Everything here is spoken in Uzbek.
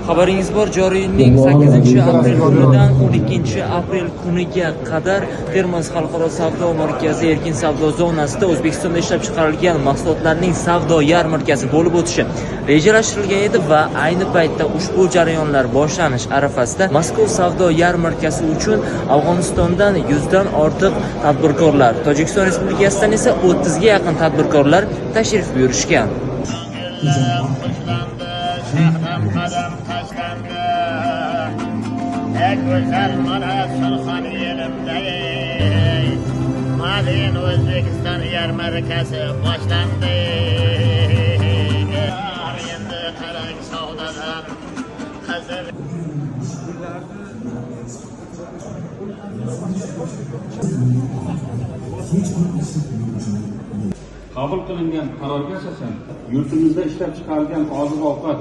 Xabaringiz bor, joriy yilning 8 aprel kunidan 12 aprel kuniga qadar Termiz xalqaro savdo markazi erkin savdo zonasida O'zbekistonda ishlab chiqarilgan mahsulotlarning savdo yarmarkasi bo'lib o'tishi rejalashtirilgan edi va ayni paytda ushbu jarayonlar boshlanish arafasida. Mazkur savdo yarmarkasi uchun Afg'onistondan 100 dan ortiq tadbirkorlar, Tojikiston Respublikasidan esa 30 ga yaqin tadbirkorlar tashrif buyurishgan. Xushlandi, shahram qadam tashlandi. Ey go'zal, mana Surxon yelimda. Made in O'zbekiston yarmarkasi boshlandi. Endi qarang, savdodan qizil. Qabul qilingan qarorga asosan yurtimizda ishlab chiqarilgan oziq ovqat